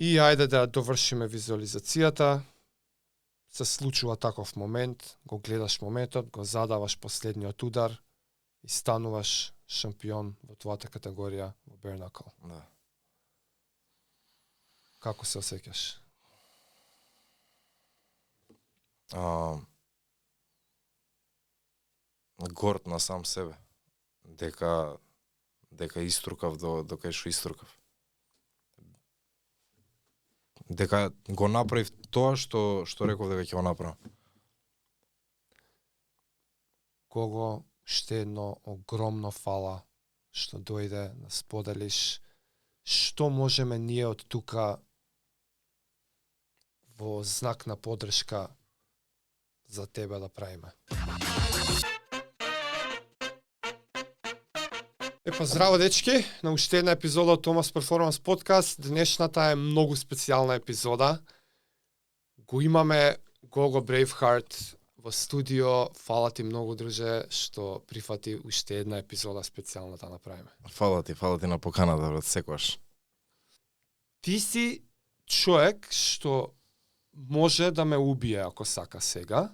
И ајде да довршиме визуализацијата. Се случува таков момент, го гледаш моментот, го задаваш последниот удар и стануваш шампион во твојата категорија во bare knuckle. Да. Како се осеќаш? Горд на сам себе. Дека иструкав до кај што иструкав. Дека го направив тоа што реков дека ќе го направам. Гого, уште едно огромно фала што дојде да споделиш што можеме ние од тука во знак на поддршка за тебе да правиме. Епа, здраво дечки, на уште една епизода од Томас Перформанс подкаст. Денешната е многу специјална епизода. Го имаме Гого Брейвхарт во студио. Фала ти многу, друже, што прифати уште една епизода специјална да направиме. Фала ти на поканата, брат, секогаш. Ти си човек што може да ме убие ако сака сега,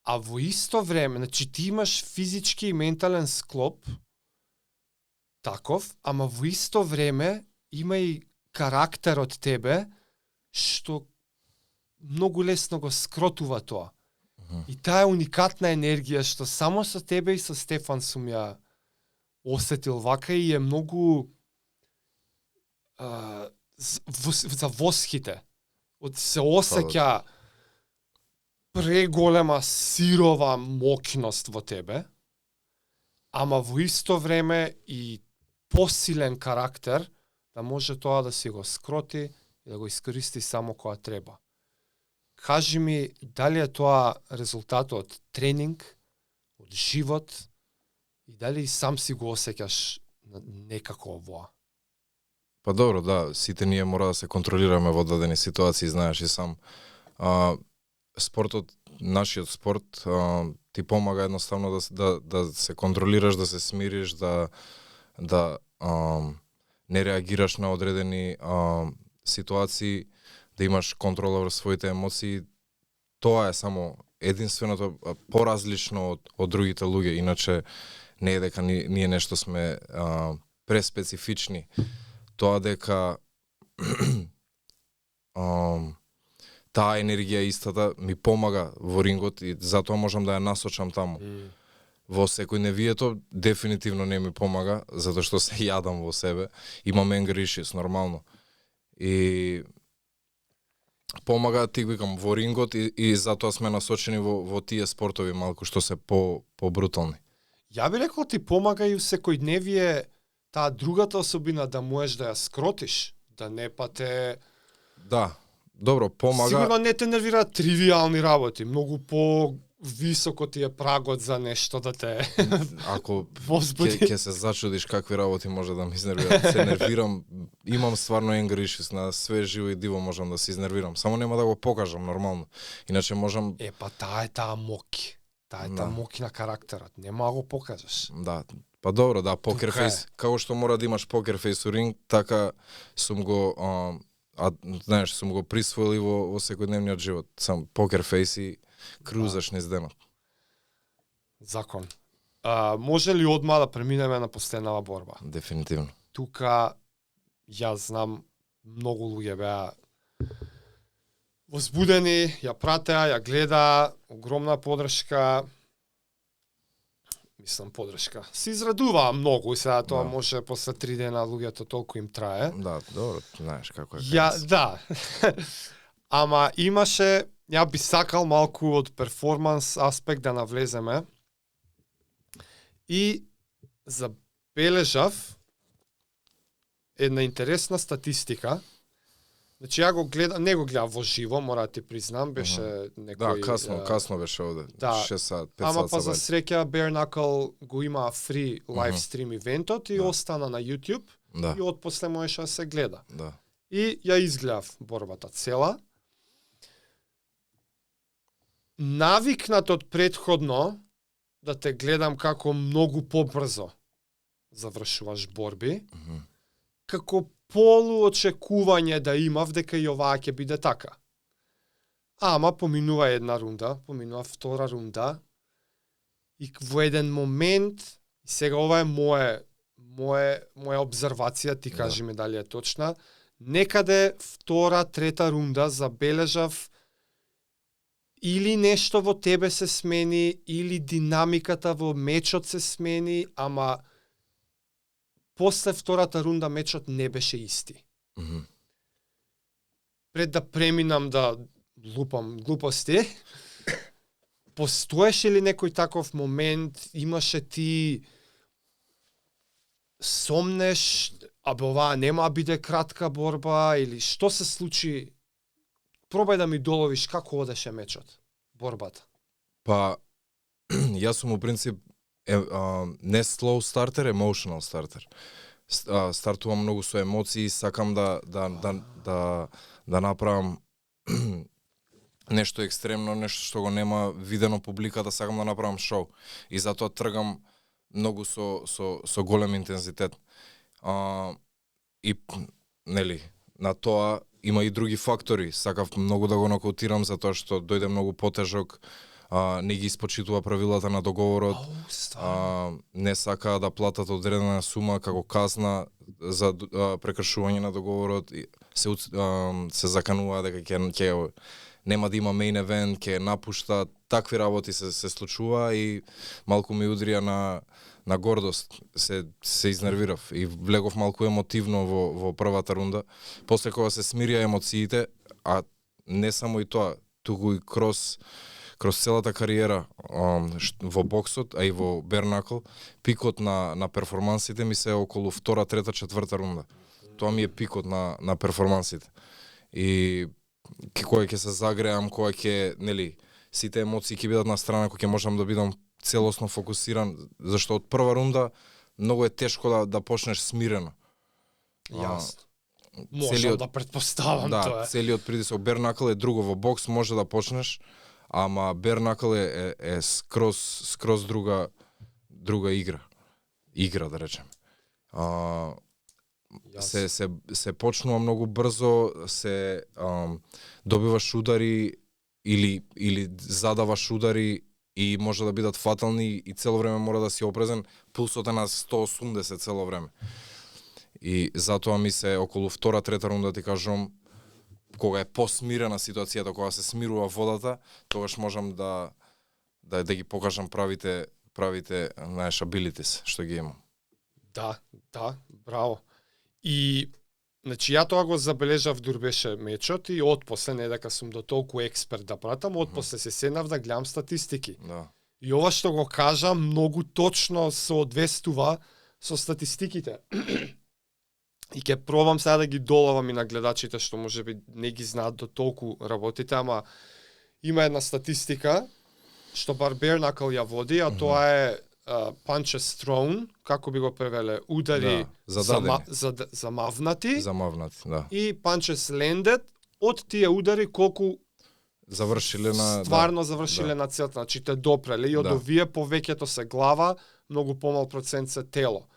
а во исто време, значи ти имаш физички и ментален склоп таков, ама во исто време има и карактер од тебе што многу лесно го скротува тоа. И таа уникатна енергија што само со тебе и со Стефан сум ја осетил вака и е многу за восхите. Се осеќа преголема сирова моќност во тебе, ама во исто време и посилен карактер да може тоа да си го скроти и да го искористи само кога треба. Кажи ми, дали е тоа резултат од тренинг, од живот и дали и сам си го осеќаш некако овоа? Па добро, да, сите ние мора да се контролираме во дадени ситуации, знаеш и сам. Спортот, нашиот спорт, ти помага едноставно да се контролираш, да се смириш, да не реагираш на одредени ситуации, да имаш контрола врз своите емоции. Тоа е само единственото поразлично од другите луѓе, иначе не е дека ние нешто сме преспецифични. Тоа дека таа енергија истата ми помага во рингот и затоа можам да ја насочам таму. Во секојдневието дефинитивно не ми помага, затоа што се јадам во себе, имам anger issues, нормално. И помага, ти викам, во рингот и затоа сме насочени во тие спортови малку што се по-брутални. Ја би рекол ти помага и у секојдневие таа другата особина да можеш да ја скротиш, да не те... Да, добро, помага. Сигурно не те нервираат тривиални работи, многу по-високо ти е прагот за нешто да те ако возбуди. Ќе се зачудиш какви работи може да ме изнервираат. Се нервирам, имам стварно anger issues, на све живо и диво можам да се изнервирам. Само нема да го покажам нормално. Иначе можам... Па таа е таа моќ. Таа е таа моќ на карактерот. Нема да го покажеш. Да, па добро, да, покер фейс, како што мора да имаш покер фейс у ринг, така сум го, знаеш, сум го присвоил и во секојдневниот живот. Сам покер фейс и крузаш низ денот. Закон. Може ли одма да преминеме на последнава борба? Дефинитивно. Тука, јас знам, многу луѓе беа возбудени, ја пратеа, ја гледа, огромна поддршка. Мислам, поддршка. Се израдуваа многу и сега тоа може после 3 дена луѓето толку им трае. Да, добро, знаеш како е. Да. Ама имаше, ја би сакал малку од перформанс аспект да навлеземе. И забележав една интересна статистика. Значи ја го гледам, не го гледав во живо, мора да ти признам, беше некој... Да, касно беше овде, 6 сат, 5 сат. Ама па за среќа Bare Knuckle го има фри лайв стрим ивентот и остана на YouTube и отпосле можеше да се гледа. Да. И ја изгледав борбата цела. Навикнат од претходно да те гледам како многу побрзо завршуваш борби, како полуочекување да имав дека и оваа ќе биде така. Ама поминува една рунда, поминува втора рунда и во еден момент, и сега ова е моја обзервација, ти кажи ми дали е точна, некаде втора, трета рунда забележав или нешто во тебе се смени, или динамиката во мечот се смени, ама после втората рунда мечот не беше исти. Пред да преминам да лупам глупости, постоеше ли некој таков момент, имаше ти сомнеш, абе оваа нема да биде кратка борба, или што се случи? Пробај да ми доловиш како одеше мечот, борбата. Па, јас сум у принцип не slow starter, emotional starter. Стартувам многу со емоции, сакам да направам нешто екстремно, нешто што го нема видено публиката, сакам да направам шоу. И затоа тргам многу со голем интензитет. И нели, на тоа има и други фактори. Сакав многу да го нокаутирам затоа што дојде многу потежок, не ги испочитува правилата на договорот, не сака да платат одредена сума како казна за прекршување на договорот, се заканува дека ќе нема да има main event, ќе напушта, такви работи се случува и малку ми удрија на гордост, се изнервирав и влегов малку емотивно во првата рунда. После кога се смирија емоциите, а не само и тоа, туку и кроз целата кариера во боксот, а и во бернакл, пикот на перформансите ми се околу втора, трета, четврта рунда. Тоа ми е пикот на перформансите. И кога ќе се загреам, кога ќе, нели, сите емоции ќе бидат на страна, кога ќе можам да бидам целосно фокусиран, зашто од прва рунда многу е тешко да почнеш смирено. Јасно. Можам да претпоставам тоа. Да, целиот притисок. Бернакл е друго, во бокс може да почнеш, ама бернакл е скроз друга игра. Игра, да речем. Се почнува многу брзо, се добиваш удари или задаваш удари и може да бидат фатални и цело време мора да си опрезен, пулсот е на 180 цело време. И затоа ми се околу втора, трета рунда, ти кажам, кога е посмирена ситуацијата, кога се смирува водата, тогаш можам да ги покажам правите знаеш, abilities што ги имам. Да, браво. И значи ја тоа го забележав дур беше мечот и отпосле, не дека сум до толку експерт да пратам, отпосле се седнав да гледам статистики. Да. И ова што го кажа многу точно соодвестува со статистиките. И ќе пробам сега да ги доловам и на гледачите што можеби не ги знаат до толку работите, ама има една статистика што бар Бернакл ја води, а тоа е punches thrown, како би го превеле, удари замавнати, да. И punches landed, од тие удари колку завршиле на целта, значи те допреле и од овие повеќето се глава, многу помал процент се тело.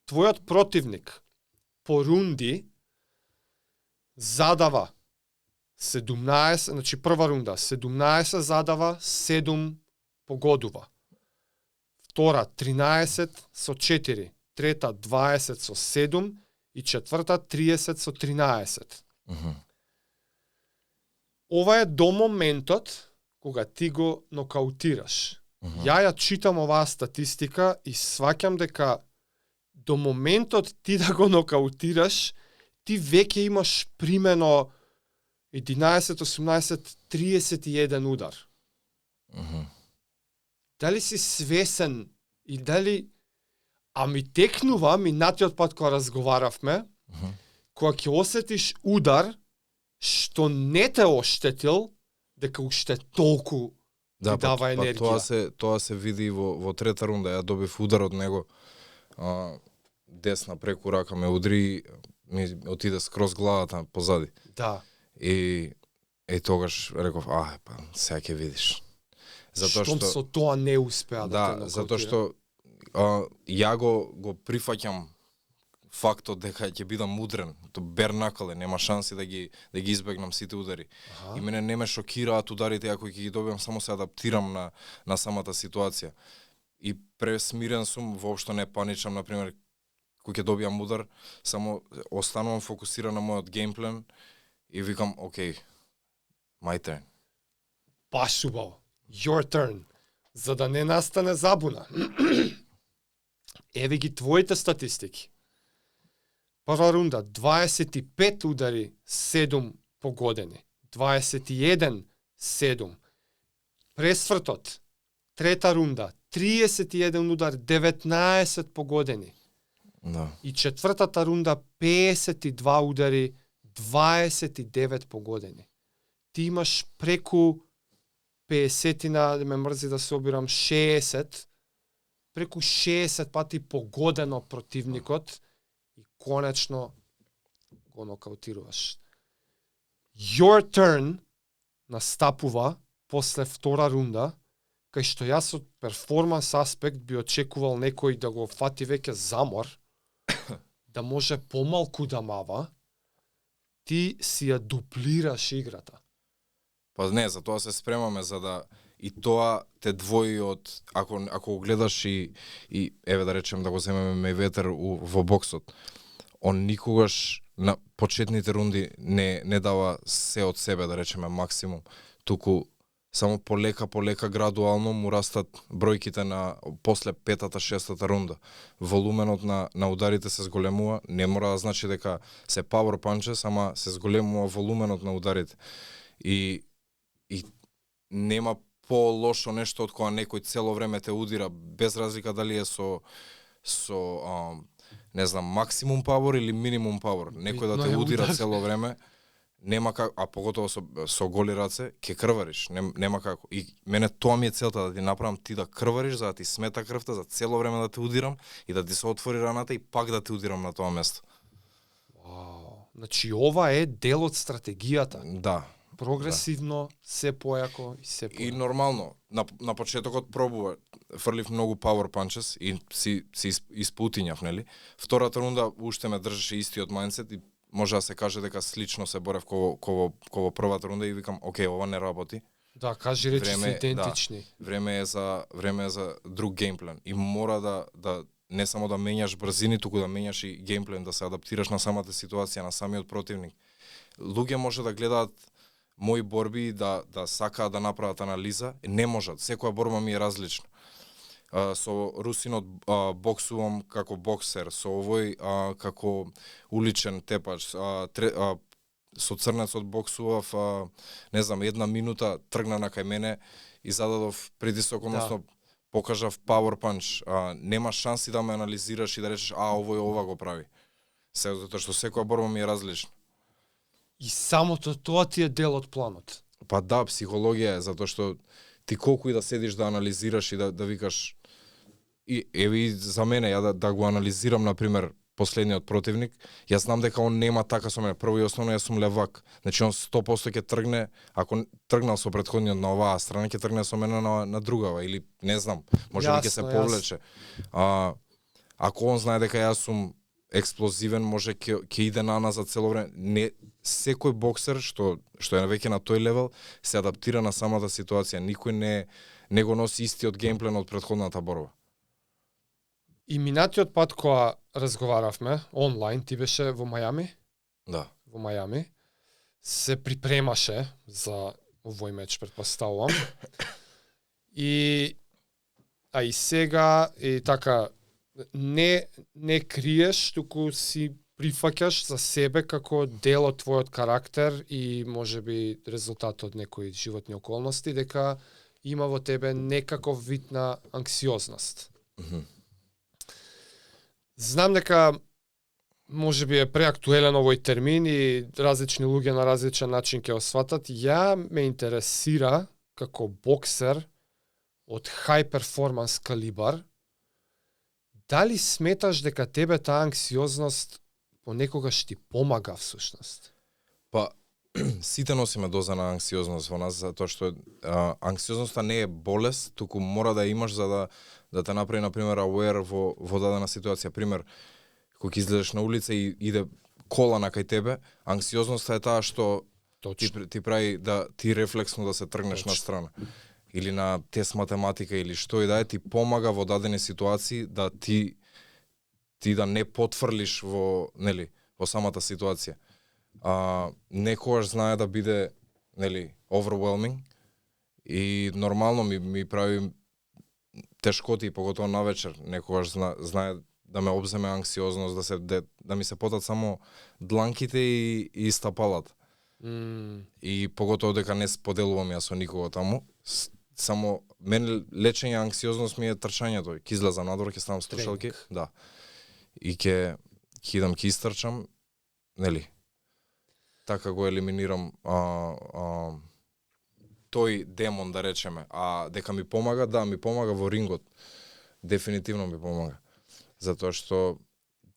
Твојот противник по рунди задава 17, значи прва рунда 17 задава, 7 погодува. Втора 13 со 4, трета 20 со 7 и четврта 30 со 13. Ова е до моментот кога ти го нокаутираш. Ја читам оваа статистика и сваќам дека до моментот ти да го нокаутираш, ти веќе имаш примено 11, 18, 31 удар. Дали си свесен и дали... А ми текнува, минатиот пат кога разговаравме, кога ќе осетиш удар што не те оштетил, дека уште толку ти дава енергија. Тоа се види во трета рунда. Ја добив удар од него, десна преку рака ме удри, ми отиде скроз главата позади. Да. И тогаш реков, сега ќе видиш. Штом со тоа не успеа да те нокаутира. Затоа што ја го прифаќам фактот дека ќе бидам мудрен, то бер накале, нема шанси да ги избегнам сите удари. И мене не ме шокираат ударите ако ќе ги добиам, само се адаптирам на самата ситуација. И пресмирен сум, воопшто не паничам, например, кога ќе добиам удар, само останувам фокусиран на мојот геймплан и викам, окей, my turn. Баш убаво. Your turn. За да не настане забуна. Еве ги твоите статистики. Прва рунда 25 удари, 7 погодени. 21 7. Пресвртот трета рунда 31 удар, 19 погодени. Да. И четвртата рунда 52 удари, 29 погодени. Ти имаш преку 50-тина, ме мрзи да се обирам, 60, преку 60 пати погодено противникот и конечно го нокаутируваш. Your turn настапува после втора рунда, кај што јас од перформанс аспект би очекувал некој да го фати веќе замор, да може помалку да мава, ти си ја дуплираш играта. Па не, за тоа се спремаме, за да и тоа те двои од, ако го гледаш и еве да речем да го земеме Мейветер во боксот, он никогаш на почетните рунди не дава се од себе, да речеме максимум, туку само полека градуално му растат бројките на после петата, шестата рунда. Волуменот на ударите се зголемува, не мора да значи дека се power punches, ама се зголемува волуменот на ударите. И нема по-лошо нешто од кога некој цело време те удира, без разлика дали е со не знам, максимум power или минимум power. Некој да те удира цело време, нема како, а поготово со голи раце, ќе крвариш, нема како. И мене тоа ми е целта, да ти направам ти да крвариш, за да ти смета крвта, за цело време да те удирам и да ти се отвори раната и пак да те удирам на тоа место. Вау. Значи ова е дел од стратегијата. Да. Прогресивно, се појако и се појако. И нормално, на почетокот пробува, фрлив многу power punches и си испутињав, нели? Втората рунда уште ме држеше истиот мајндсет и може да се каже дека слично се борев ко првата рунда и викам, окей, ова не работи. Да, кажи речи се идентични. Да, време е за друг геймплан и мора да не само да менјаш брзини, туку да менјаш и геймплан, да се адаптираш на самата ситуација, на самиот противник. Луѓе може да гледаат мои борби да сакаат да направат анализа, не можат. Секоја борба ми е различна. Со русинот боксувам како боксер, со овој како уличен тепач, со црнецот боксував, не знам, 1 минута тргна на кај мене и зададов притисок, односно покажав power punch. Нема шанси да ме анализираш и да речеш, овој ова го прави. Затоа што секоја борба ми е различна. И самото тоа ти е дел од планот. Па да, психологија е, затоа што ти колку и да седиш да анализираш и да викаш, и еве за мене, ја да го анализирам, например, последниот противник, јас знам дека он нема така со мене. Прво и основно јас сум левак. Значи он 100% ќе тргне, ако тргнал со претходниот на оваа страна, ќе тргне со мене на другава или не знам, може би ќе се повлече. Ако он знае дека јас сум експлозивен, може ќе иде на нас за цело време. Не секој боксер што е веќе на тој левел се адаптира на самата ситуација. Никој не го носи истиот геймплан од претходната борба. И минатиот пат кога разговаравме онлайн, ти беше во Мајами? Да. Во Мајами. Се припремаше за овој меч, претпоставувам. И сега и така не криеш, туку си прифаќаш за себе како дел од твојот карактер и можеби резултат од некои животни околности, дека има во тебе некаков вид на анксиозност. Знам дека можеби е преактуелен овој термин и различни луѓе на различен начин ќе го сватат. Ја ме интересира како боксер од хај перформанс калибар, дали сметаш дека тебе таа анксиозност понекогаш ти помага всушност? Па, сите носиме доза на анксиозност во нас, затоа што анксиозноста не е болест, туку мора да имаш за да те направи, например, aware во дадена ситуација. Пример, кога излезеш на улица и иде кола на кај тебе, анксиозноста е таа што ти прави да ти рефлексно да се тргнеш на страна. Или на тест математика или што и да е, ти помага во дадени ситуации да ти да не потврлиш во, нели, во самата ситуација. Некогаш знае да биде, нели, overwhelming и нормално ми прави тешкоти, поготово навечер. Некогаш знае да ме обземе анксиозност, да ми се потат само дланките и стапалата. И поготово дека не споделувам ја со никого таму. Само мен лечење анксиозност ми е трчањето. Ќе излезам надвор, ќе ставам слушалки, да. И ќе идам ќе истрчам, нели? Така го елиминирам тој демон, да речеме. А дека ми помага, да, ми помага во рингот. Дефинитивно ми помага. Затоа што,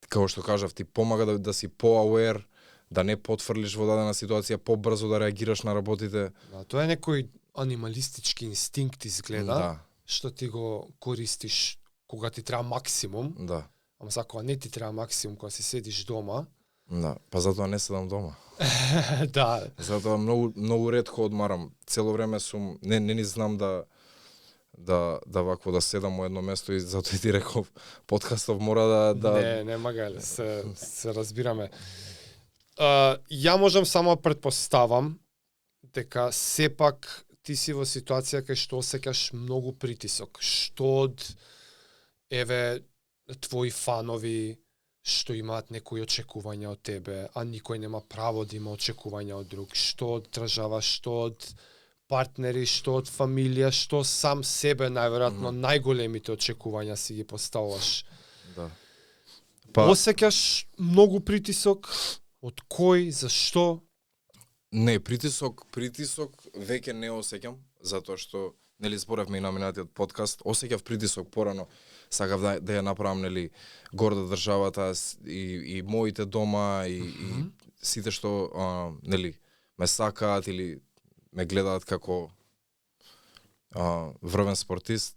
како што кажав, ти помага да си по-aware, да не потврлиш во дадена ситуација, побрзо да реагираш на работите. Да, тоа е некој анималистички инстинкт изгледа, што ти го користиш кога ти треба максимум. Да. Ама сега кога не ти треба максимум, кога си седиш дома. Да, па затоа не седам дома. Да. Затоа многу ретко одмарам. Цело време сум не ни знам да вакво да седам во едно место и затоа ти реков подкастов мора да Не магале, се разбираме. Ја можам само претпоставам дека сепак ти си во ситуација кај што осеќаш многу притисок, што од твои фанови што имаат некои очекувања од тебе, а никој нема право да има очекувања од друг, што од држава, што од партнери, што од фамилија, што сам себе најверојатно најголемите очекувања си ги поставуваш. Да. Осеќаш многу притисок, од кој, зашто? Не, притисок веќе не осеќам, затоа што, нели, зборевме и на минатиот подкаст, осеќав притисок порано, сакав да ја направам, нели, горда државата и моите дома и сите што, нели, ме сакаат или ме гледаат како врвен спортист.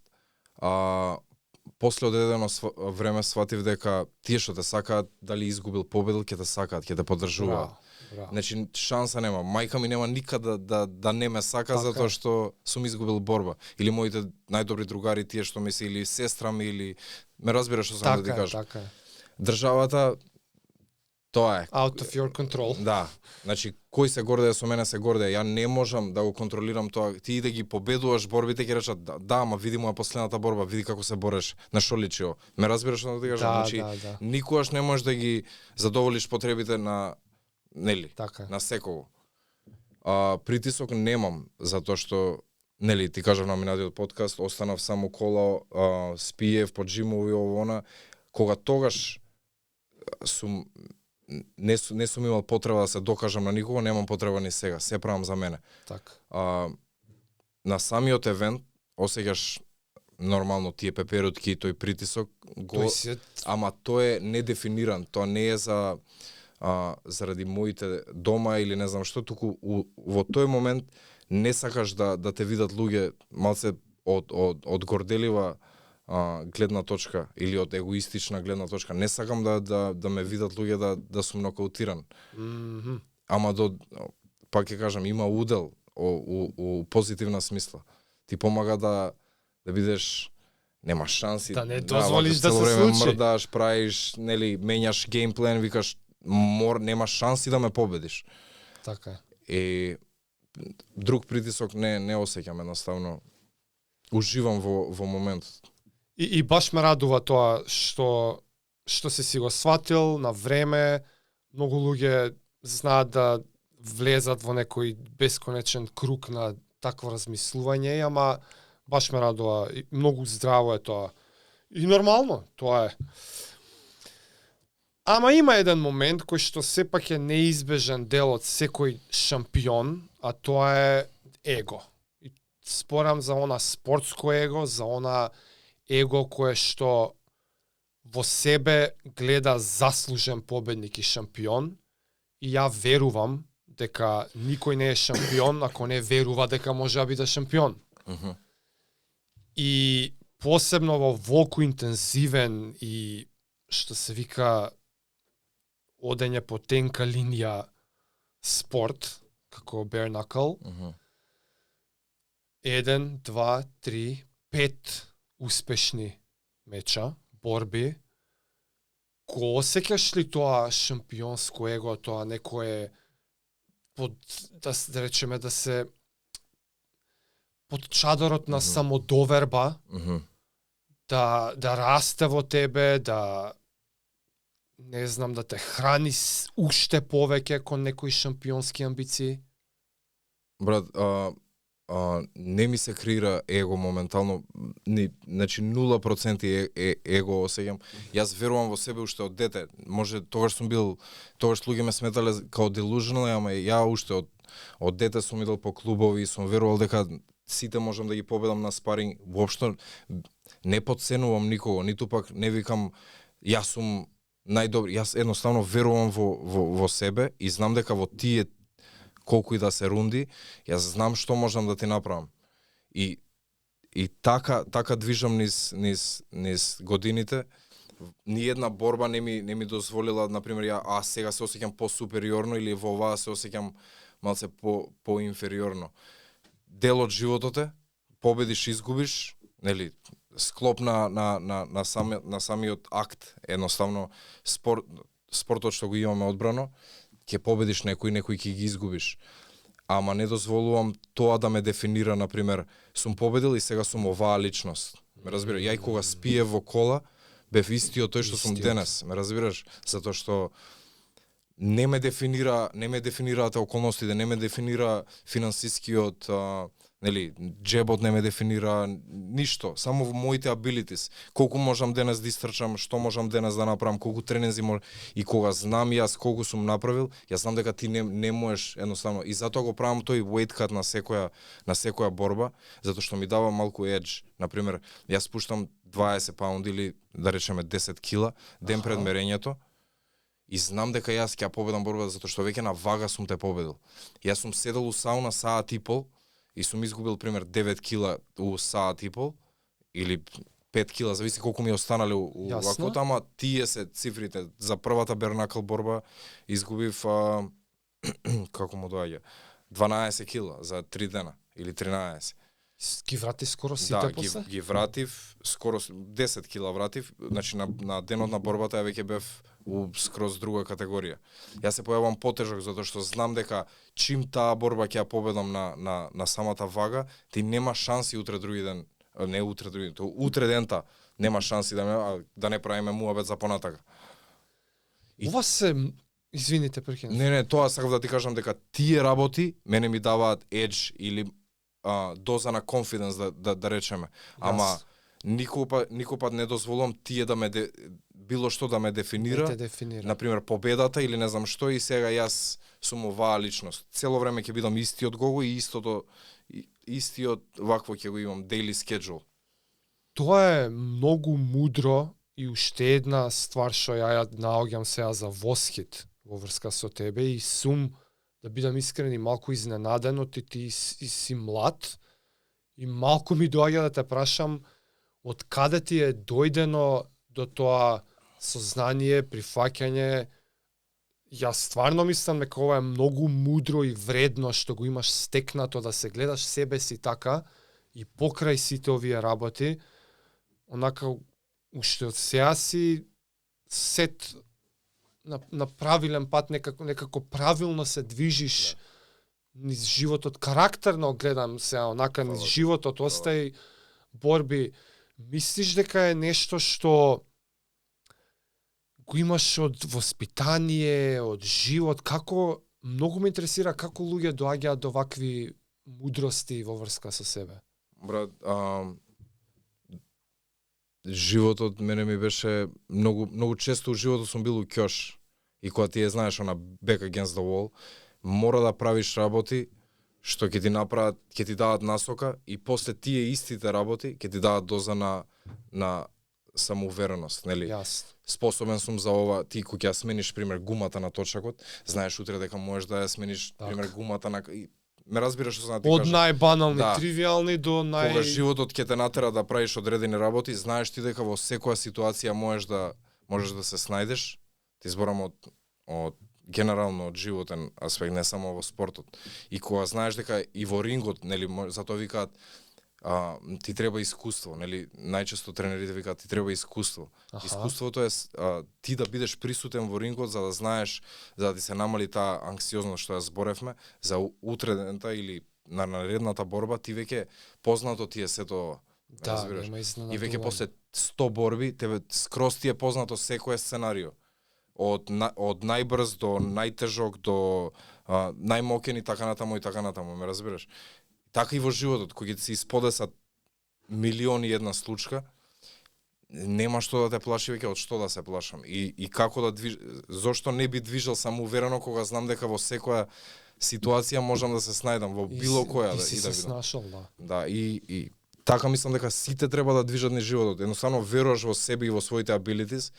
После одредено време сватив дека тие што те сакаат, дали изгубил победил, ќе те сакаат, ќе те поддржуваат. Значи, шанса нема. Мајка ми нема никад да не ме сака, затоа што сум изгубил борба. Или моите најдобри другари, тие што ми се, или сестра ми, или... Ме разбираш што сам да ти кажам. Така е. Државата, тоа е. Out of your control. Да. Значи, кој се гордее со мене се гордее. Ја не можам да го контролирам тоа. Ти да ги победуваш борбите, ќе речат, да, ама види моја последната борба, види како се бореш, на шо личи ово. Ме разбираш што да ти кажам? Значи, никогаш не можеш да ги задоволиш потребите на, нели, на секого. Притисок немам, затоа што, нели, ти кажав на минатиот подкаст, останав само кола, спиев, поджимови, ово, кога тогаш сум не сум имал потреба да се докажам на никого, немам потреба ни сега, се правам за мене. Така. На самиот евент осеќаш нормално тие пеперутки и тој притисок, ама тој е недефиниран, тоа не е заради моите дома или не знам што, туку во тој момент не сакаш да те видат луѓе малце од горделива гледна точка или од егоистична гледна точка. Не сакам да ме видат луѓе да сум нокаутиран. Ама пак ќе кажам, има удел у позитивна смисла. Ти помага да бидеш, немаш шанси. Да не дозволиш да се случи. Мрдаш, правиш, нели, менјаш геймплен, викаш, немаш шанси да ме победиш. Така е. Друг притисок не осеќам, едноставно. Уживам во моментот. И баш ме радува тоа што си го сватил на време. Многу луѓе знаат да влезат во некој бесконечен круг на такво размислување, ама баш ме радува. Многу здраво е тоа. И нормално, тоа е. Ама има еден момент кој што сепак е неизбежен дел од секој шампион, а тоа е его. И спорам за она спортско его, за она его кое што во себе гледа заслужен победник и шампион. И ја верувам дека никој не е шампион ако не верува дека може да биде шампион. И посебно во волку интензивен и што се вика одење по тенка линија спорт, како bare knuckle, 1, 2, 3, 5 успешни меча, борби. Го осеќаш ли тоа шампионско его, тоа некое под, да речеме, да се под чадорот на самодоверба, да расте во тебе, да не знам, да те храни уште повеќе кон некои шампионски амбиции? Брат, не ми се креира его моментално, значи 0% его осеќам. Јас верувам во себе уште од дете. Може тогаш луѓе ме сметале као delusional, ама ја уште од дете сум идел по клубови и сум верувал дека сите можам да ги победам на спаринг. Воопшто не подценувам никого, ниту пак не викам јас сум најдобри. Јас едноставно верувам во себе и знам дека во тие колку и да се рунди, јас знам што можам да ти направам. И така движам низ годините. Ни една борба не ми дозволила, например, сега се осеќам по-супериорно или во оваа се осеќам малце по-инфериорно. Дел од животот е, победиш, изгубиш, нели, склоп на самиот акт, едноставно спортот што го имаме одбрано, ќе победиш некој ќе ги изгубиш. Ама не дозволувам тоа да ме дефинира, например, сум победил и сега сум оваа личност. Ме разбира, ја и кога спие во кола, бев истиот тој што сум денес, ме разбираш, затоа што не ме дефинираат околностите, не ме дефинира финансискиот, нели, джебот не ме дефинира ништо, само во моите abilities. Колку можам денес да истрчам, што можам денес да направам, колку тренинзи и кога знам јас колку сум направил, јас знам дека ти не можеш едноставно. И затоа го правам тој weight cut на секоја борба, затоа што ми дава малку edge. Например, јас пуштам 20 паунди или да речеме 10 кила ден пред мерењето. И знам дека јас ќе победам борбата затоа што веќе на вага сум те победил. Јас сум седел у сауна саат и пол и сум изгубил пример 9 кила у саат и пол или 5 кила, зависи колку ми останале у ваквото, ама тие се цифрите. За првата bare knuckle борба изгубив како му доаѓа 12 кила за 3 дена или 13. Ги врати скоро сите после? Да, ги вратив, скоро 10 кила вратив, значи на денот на борбата ја веќе бев у скроз друга категорија. Јас се појавам потежок затоа што знам дека чим таа борба ќе ја победам на самата вага, ти нема шанси утре дента нема шанси да не правиме муабет за понатака. Ова се, извините, прекинав. Не, тоа сакав да ти кажам дека тие работи мене ми даваат едж или доза на confidence да речеме. Ама никој пат не дозволувам тие да ме било што да ме дефинира. Например, победата или не знам што, и сега јас сум оваа личност. Цело време ќе бидам истиот Гого и истиот вакво ќе го имам daily schedule. Тоа е многу мудро и уште една ствар што ја наоѓам сега за восхит во врска со тебе и сум, да бидам искрен, и малку изненаден од ти си млад и малку ми доаѓа да те прашам од каде ти е дојдено до тоа сознание, прифаќање. Јас стварно мислам дека ова е многу мудро и вредно што го имаш стекнато, да се гледаш себе си така и покрај сите овие работи, онака уште од сега си сет на правилен пат, некако правилно се движиш низ животот, карактерно гледам сега, онака низ животот, остај борби. Мислиш дека е нешто што го имаш од воспитание, од живот? Како, многу ме интересира како луѓе доаѓаат до вакви мудрости во врска со себе? Брат, животот мене ми беше многу често у животот сум бил у ќош. И кога ти знаеш она back against the wall, мора да правиш работи што ќе ти направат, ќе ти дадат насока, и после тие истите работи ќе ти дадат доза на самоувереност, нели? Јас. Способен сум за ова, ти кога ќе смениш пример гумата на точакот, знаеш утре дека можеш да ја смениш пример гумата на ме разбираш што сам да ти кажам. Од најбанални, тривијални до Кога животот ќе те натера да правиш одредени работи, знаеш ти дека во секоја ситуација можеш да се снајдеш. Ти зборам од од генерално од животен аспект, не само во спортот. И кога знаеш дека и во рингот, нели, затоа викаат ти треба искуство, нели? Најчесто тренерите викаат ти треба искуство. Искуството е ти да бидеш присутен во рингот за да знаеш, за да ти се намали таа анксиозност што ја зборевме, за утредната или на наредната борба ти веќе познато ти е сето ова. Да, нема изненадување. И веќе после 100 борби тебе скроз ти е познато секој сценарио. Од најбрз до најтежок до најмокен и така натаму, ме разбираш? Така и во животот, кој ќе се исподесат милиони една случка, нема што да те плаши веќе, од што да се плашам. И како да зошто не би движел самоуверено кога знам дека во секоја ситуација можам да се снајдам во било која да се снашал, да. Да, и така мислам дека сите треба да движат низ животот. Едноставно веруваш во себе и во своите abilities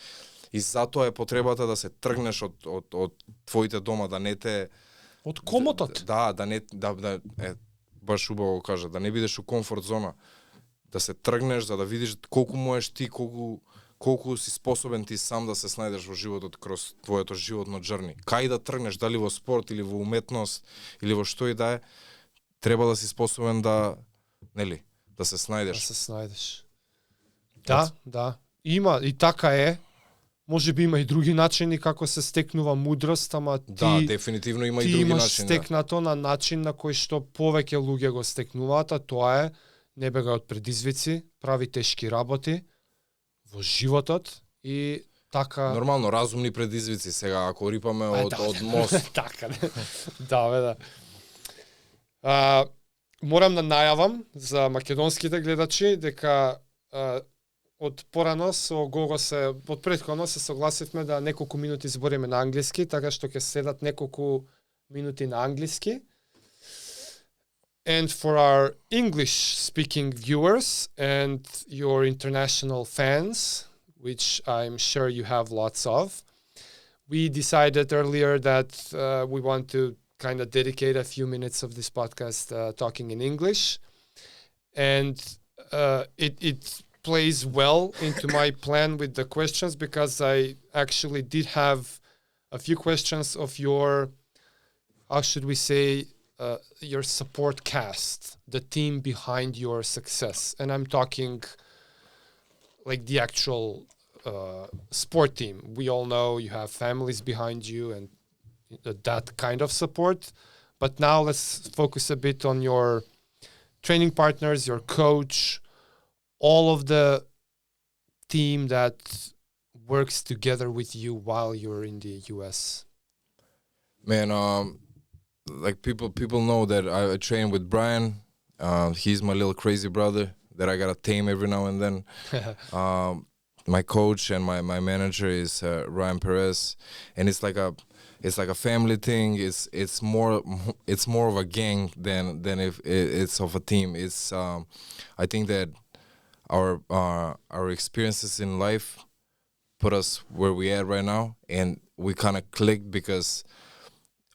и затоа е потребата да се тргнеш од твоите дома, да не те од комотот. Да баш убаво кажа, да не бидеш у комфорт зона, да се тргнеш за да видиш колку можеш ти, колку си способен ти сам да се снајдеш во животот кроз твоето животно джерни. Кај да тргнеш, дали во спорт или во уметност или во што и да е, треба да си способен да, нели, да се снајдеш. Да се снајдеш. Да. Има и така е. Може би има и други начини како се стекнува мудрост, ама ти дефинитивно има и други начини. Ти имаш стекнато на начин на кој што повеќе луѓе го стекнуваат, а тоа е не бегај од предизвици, прави тешки работи во животот и така нормално разумни предизвици сега ако рипаме од мост. Така. Да. Морам да најавам за македонските гледачи дека од порано со Гого од претходно се согласивме да неколку минути збориме на англиски, така што ќе следат неколку минути на англиски. And for our English-speaking viewers and your international fans, which I'm sure you have lots of, we decided earlier that we want to kind of dedicate a few minutes of this podcast talking in English. And it plays well into my plan with the questions because I actually did have a few questions of your, how should we say, your support cast, the team behind your success. And I'm talking like the actual sport team. We all know you have families behind you and that kind of support. But now let's focus a bit on your training partners, your coach, all of the team that works together with you while you're in the US. Man, like people know that I train with Brian. He's my little crazy brother that I gotta tame every now and then. My coach and my manager is Ryan Perez, and it's like a family thing. It's more of a gang than if it's of a team. It's I think that our experiences in life put us where we at right now, and we kind of clicked because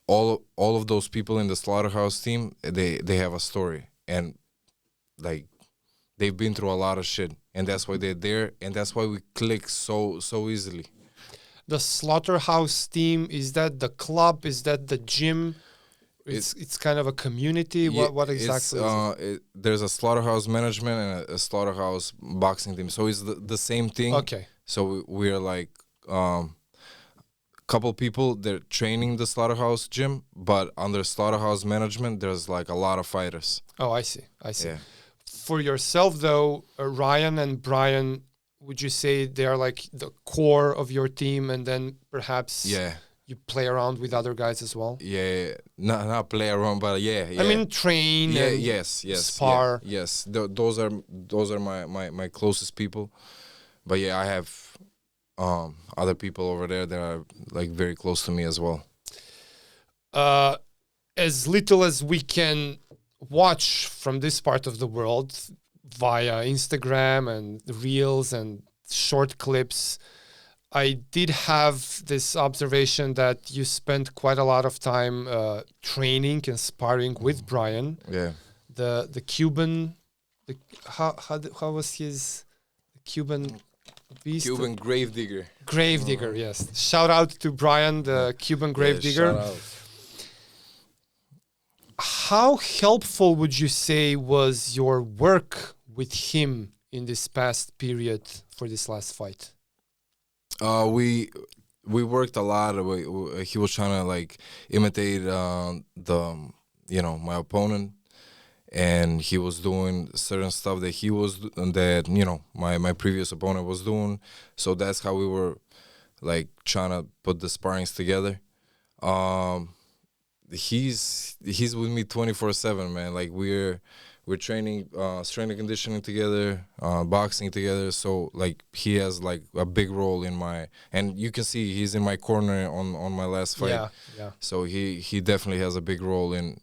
all of those people in the Slaughterhouse team, they have a story, and like they've been through a lot of shit, and that's why they're there, and that's why we click so easily. The Slaughterhouse team, is that the club? Is that the gym? It's kind of a community. Yeah, what exactly is it? There's a Slaughterhouse management and a Slaughterhouse boxing team, so it's the same thing. Okay. So we're like couple people they're training the Slaughterhouse gym, but under Slaughterhouse management there's like a lot of fighters. Oh, I see. Yeah. For yourself though, Ryan and Brian, would you say they are like the core of your team, and then perhaps you play around with other guys as well? Yeah, not play around, but yeah. I mean train. Yeah, and yes, spar. Yeah, yes. Those are my closest people, but yeah, I have other people over there that are like very close to me as well. As little as we can watch from this part of the world via Instagram and reels and short clips, I did have this observation that you spent quite a lot of time training and sparring with Brian. Yeah. The Cuban, how was his Cuban? Vi isto- Cuban Gravedigger. Gravedigger, yes. Shout out to Brian, the Cuban Gravedigger. Yeah, shout out. How helpful would you say was your work with him in this past period for this last fight? We worked a lot. He was trying to like imitate my opponent, and he was doing certain stuff that my previous opponent was doing. So that's how we were like trying to put the sparrings together. He's with me 24/7, man. Like we're training, strength and conditioning together, boxing together. So like he has like a big role in and you can see he's in my corner on my last fight. Yeah. So he definitely has a big role in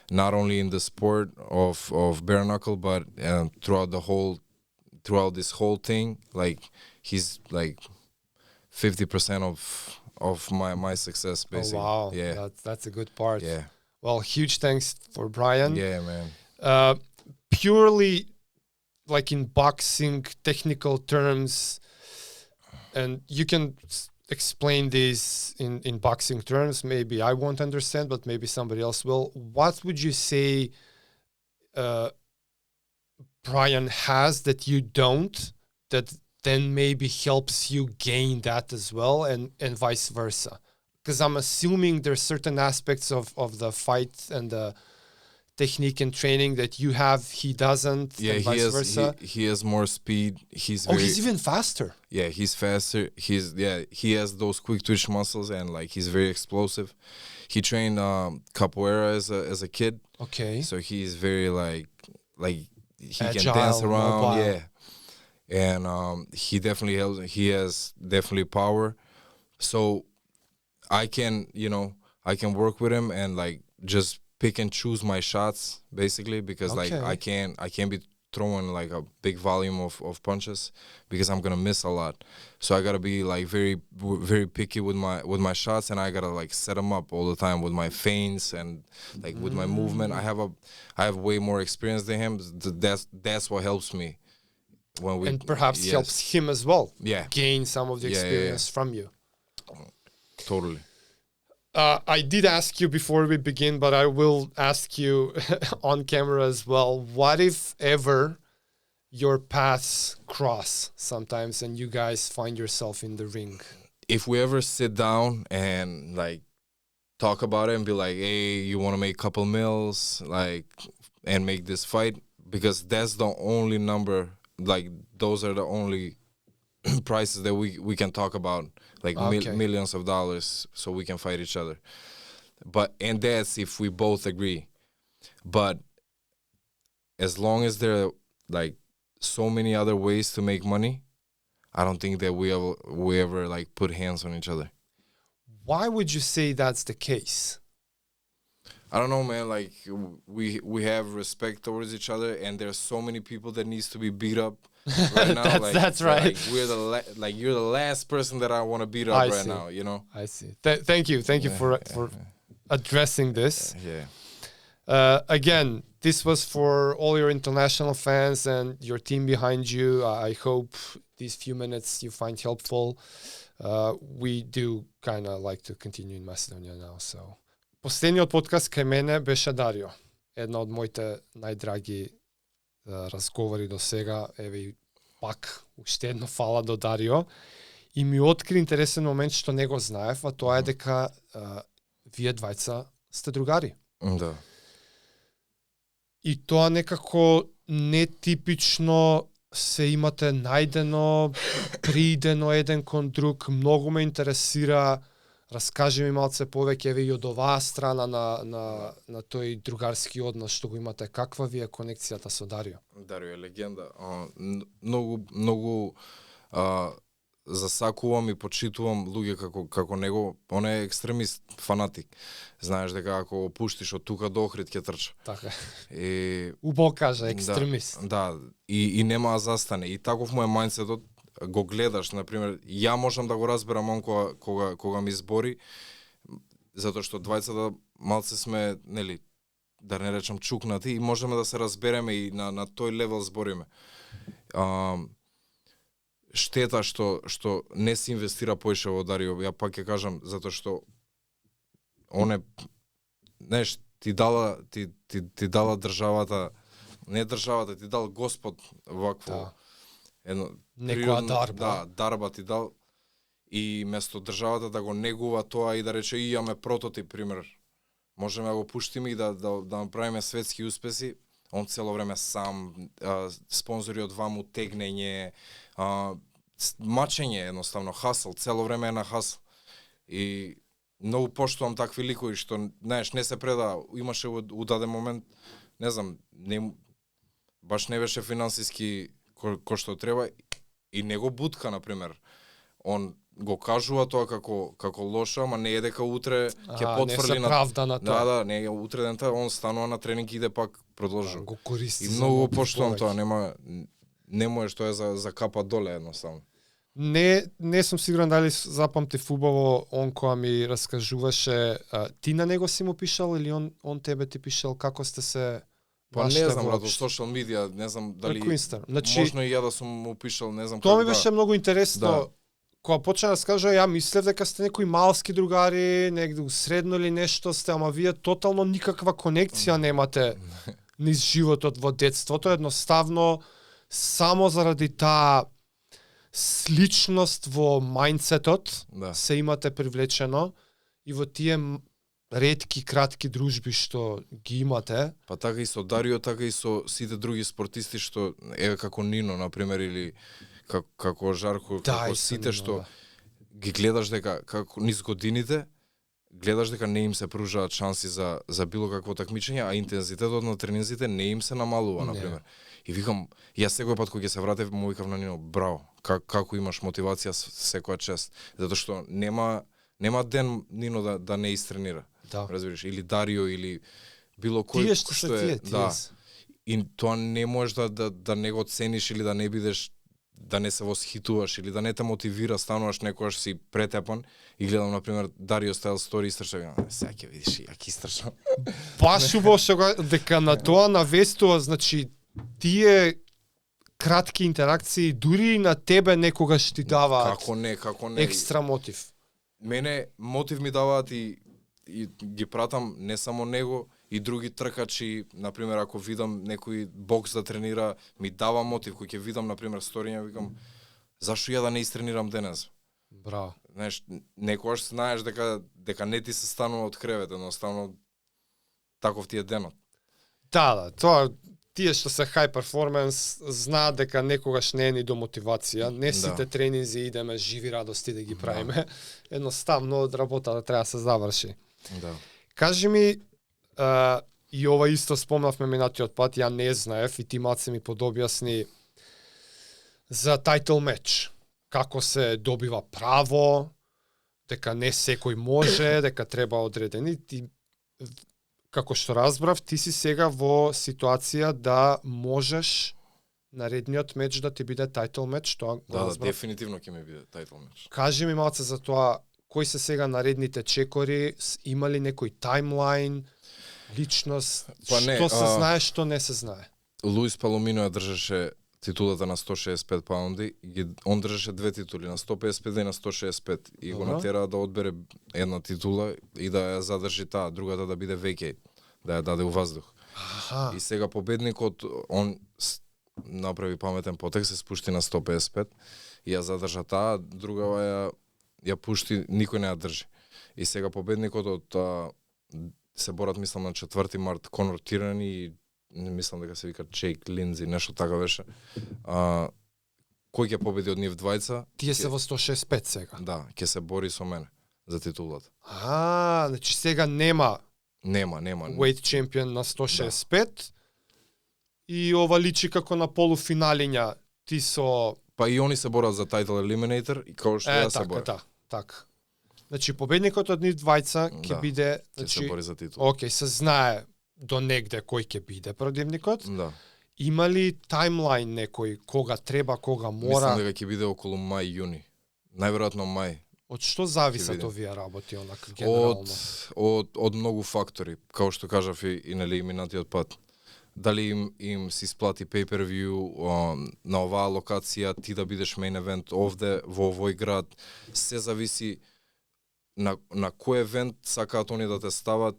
not only in the sport of bare knuckle, but throughout this whole thing. Like he's like 50% of my success, basically. Oh, wow. Yeah. That's a good part. Yeah. Well, huge thanks for Brian. Yeah, man. Purely like in boxing technical terms, and you can explain this in boxing terms, maybe I won't understand, but maybe somebody else will. What would you say Brian has that you don't, that then maybe helps you gain that as well, and vice versa? Because I'm assuming there's certain aspects of the fight and the technique and training that you have, he doesn't, Yeah, and vice versa. He has more speed. He's Even faster. Yeah, he's faster. He has those quick twitch muscles, and like he's very explosive. He trained capoeira as a kid. Okay. So he's very like he Agile, can dance around. mobile. Yeah. And he definitely helps. He has definitely power. So I can work with him and like just pick and choose my shots, basically, because like I can't be throwing like a big volume of punches, because I'm gonna miss a lot. So I gotta be like very very picky with my shots, and I gotta like set them up all the time with my feints and like with my movement. I have way more experience than him. That's what helps me and perhaps helps him as well. Yeah, gain some of the experience from you. Totally. I did ask you before we begin, but I will ask you on camera as well. What if ever your paths cross sometimes and you guys find yourself in the ring? If we ever sit down and like talk about it and be like, hey, you want to make a couple mils, like, and make this fight? Because that's the only number, like those are the only prices that we can talk about, like millions of dollars, so we can fight each other. And that's if we both agree. But as long as there are like so many other ways to make money, I don't think that we ever like put hands on each other. Why would you say that's the case? I don't know, man. Like we have respect towards each other, and there's so many people that needs to be beat up right now. that's right. Like you're the last person that I want to beat up right now. You know. I see. Thank you for addressing this. Yeah. Again, this was for all your international fans and your team behind you. I hope these few minutes you find helpful. We do kind of like to continue in Macedonia now, so. Последниот подкаст кај мене беше Дарио. Една од моите најдраги разговори до сега. Еве и пак уште едно фала до Дарио. И ми откри интересен момент што не го знаев, а тоа е дека вие двајца сте другари. Да. И тоа некако нетипично се имате најдено, приидено еден кон друг. Многу ме интересира. Раскажи ми малце повеќе еве и од оваа страна на тој другарски однос што го имате. Каква ви е конекцијата со Дарио? Дарио е легенда. Многу засакувам и почитувам луѓе како него. Он е екстремист, фанатик. Знаеш дека ако го пуштиш од тука до Охрид ќе трча. Така. И убаво кажа, екстремист. Да, и нема да застане. И таков му е мајндсетот. Го гледаш, например, ја можам да го разберам он кога ми збори, затоа што двајцата малце сме, нели, да не речам чукнати, и можеме да се разбереме и на тој левел збориме. штета што не се инвестира поише во Дарио. Ја пак ќе кажам затоа што он е, знаеш, ти дала државата, не државата, ти дал Господ вакво едно некоја дарба. Да, дарба ти дал и место државата да го негува тоа и да рече имаме прототип пример. Можеме да го пуштиме и да направиме светски успеси. Он цело време сам, спонзори од ваму, тегнење, мачење едноставно, хасл, цело време е на хасл. И многу поштувам такви ликови што, знаеш, не се преда, имаше у даден момент, не знам, баш не беше финансиски кој што треба и не го бутка, например. Он го кажува тоа како лошо, ама не е дека утре ќе потврди на правда на тоа. Да, не е утре дента он станува на тренинг и иде пак продолжува. Го користи. И многу поштувам тоа, не може тоа е за капа доле едноставно. Не сум сигурен дали запамтив убаво он која ми раскажуваше, ти на него си му пишал или он тебе ти пишал како сте се Па не знам, во социјал медија, не знам дали значи, можно и ја да сум му пишал, не знам тоа ми беше многу интересно. Кога почна да скажа, ја мислев дека сте некои малски другари, негде у средно или нешто сте, ама вие тотално никаква конекција немате низ животот во детството, едноставно само заради таа сличност во мајндсетот се имате привлечено и во тие ретки, кратки дружби што ги имате. Па така и со Дарио, така и со сите други спортисти што е како Нино, например, или како Жарко, како сите што ги гледаш дека како низ годините гледаш дека не им се пружаат шанси за било какво такмичење, а интензитетот на тренинзите не им се намалува, например. И викам, јас секој пат кога ќе се вратев, му викам на Нино, браво, како имаш мотивација секоја чест, затоа што нема ден Нино да не истренира. Разбираш, или Дарио или било кој што е, и тоа не можеш да не го цениш или да не бидеш, да не се восхитуваш или да не те мотивира, стануваш некогаш си претепан и гледам, например, Дарио Стайл стори истрча, сега ќе видиш и јак истрча. Баш убаво дека на тоа навестува, значи, тие кратки интеракции дури и на тебе некогаш ти даваат како не, екстра мотив. Мене мотив ми даваат и ги пратам не само него и други тркачи, например, ако видам некој бокс да тренира, ми дава мотив, кој ќе видам, например, сториња, викам, зашто ја да не истренирам денес? Браво. Знаеш, некојаш знаеш дека не ти се станува од кревет, едноставно таков ти е денот. Да, тоа тие што се high performance знаат дека некогаш не е ни до мотивација, не сите тренинзи идеме живи радости да ги правиме. Едноставно работата треба да се заврши. Да. Кажи ми, и ова исто спомнавме минатиот пат, ја не знаев и ти Маце ми подобјасни за тайтл меч. Како се добива право, дека не секој може, дека треба одредени. Ти, како што разбрав, ти си сега во ситуација да можеш наредниот меч да ти биде тайтл меч, тоа го разбрав. Да, дефинитивно ќе ми биде тайтл меч. Кажи ми малце за тоа, кои се сега наредните чекори, има ли некој таймлайн, личност, па не, што се знае, што не се знае? Луис Паломино ја држеше титулата на 165 паунди, он држеше две титули, на 155 и на 165, и го натера да одбере една титула и да ја задржи таа, другата да биде векеј, да ја даде у воздух. И сега победникот, он направи паметен потек, се спушти на 155 и ја задржа таа, другава ја пушти, никој не ја држи. И сега победникот од се борат, мислам, на 4 март, Конор Тирани и мислам дека се вика Джейк Линдзи, нешто така беше. Кој ќе победи од нив двајца? Тие се во 165 сега. Да, ќе се бори со мене за титулата. Значи сега нема weight champion на 165 и ова личи како на полуфиналиња. Ти со... Па и они се борат за title eliminator и како што ја се бори. Така. Значи победникот од нив двајца ќе биде, значи се бори за титул. Океј, се знае до негде кој ќе биде противникот. Да. Има ли таймлайн некој, кога треба, кога мора? Мислам дека ќе биде околу мај-јуни. Најверојатно мај. Од што зависат овие работи онака генерално? Од многу фактори, како што кажав и на минатиот пат. дали им се исплати pay-per-view на оваа локација, ти да бидеш main event овде во овој град, се зависи на кој евент сакаат они да те стават,